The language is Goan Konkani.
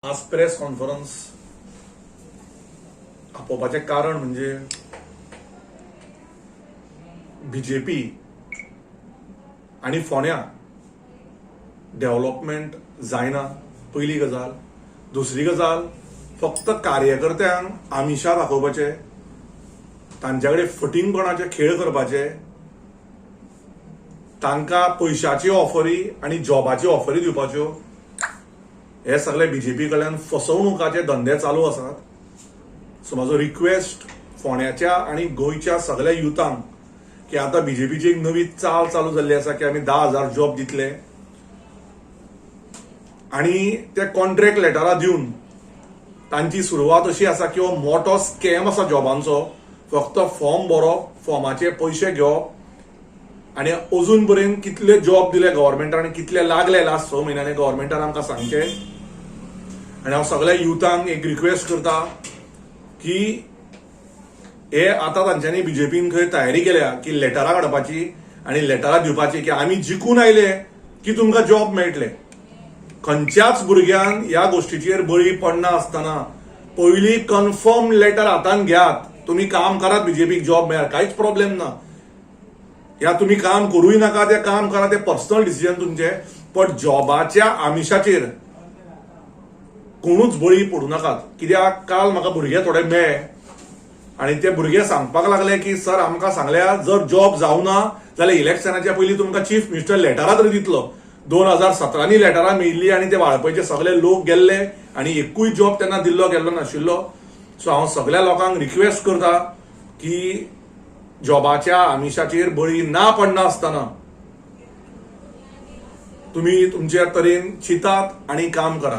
आज प्रेस कॉन्फरन्स आपोवपाचें कारण म्हणजे बीजेपी आनी फोंड्या डेव्हलपमेंट जायना, पयली गजाल. दुसरी गजाल, फक्त कार्यकर्त्यांक आमिशा दाखोवपाचे, तांच्या कडेन फटींगपणाचे खेळ करपाचे, तांकां पयशाची ऑफरी आनी जॉबाची ऑफरी दिवपाच्यो, हे सगळे बीजेपी कडल्यान फसवणुकाचे धंदे चालू आसात. सो म्हाजो रिक्वेस्ट फोंड्याच्या आनी गोंयच्या सगळ्या युथांक की आतां बीजेपीची एक नवी चाल चालू जाल्ली आसा की आमी 10,000 जॉब दितले आनी ते कॉन्ट्रॅक्ट लेटरां दिवन तांची सुरवात अशी आसा की हो मोठो स्कॅम आसा जॉबांचो. फक्त फॉर्म भरप, फॉर्माचे पयशे घेवप आनी अजून पर्यंत कितले जॉब दिले गव्हर्मेंटान आनी कितले लागले लास्ट 6 म्हयन्यांनी, गव्हर्मेंटान आमकां सांगचें. आनी हांव सगळ्या युथांक एक रिक्वेस्ट करता की हे आतां तांच्यांनी बीजेपीन खंय तयारी केल्या की लेटरां काडपाची आनी लेटरां दिवपाची की आमी जिखून आयले की तुमकां जॉब मेळटले. खंयच्याच भुरग्यान ह्या गोश्टीचेर बळी पडना आसतना पयली कन्फर्म लेटर हातान घेयात. तुमी काम करात, बीजेपीक जॉब मेळ्यार कांयच प्रॉब्लेम ना. या तुमी काम करूय नाका, ते काम करा, ते पर्सनल डिसिजन तुमचे, पण जॉबाच्या आमिशाचेर कोणूच बळी पडूं नाकात. कित्याक काल म्हाका भुरगे थोडे मेळ्ळे आनी ते भुरगे सांगपाक लागले की सर, आमकां सांगल्या जर जॉब जावना जाल्यार इलेक्शनाच्या पयलीं तुमकां चीफ मिनिस्टर लेटरां तरी दितलो. 2017नी लेटरां मेळिल्ली आनी ते वाळपयचे सगळे लोक गेल्ले आनी एकूय जॉब तेन्ना दिल्लो गेल्लो नाशिल्लो. सो हांव सगळ्या लोकांक रिक्वेस्ट करता की जॉबाच्या आमिशाचेर बळी ना पडना आसतना तुमी तुमच्या तरेन चिंतात आनी काम करात.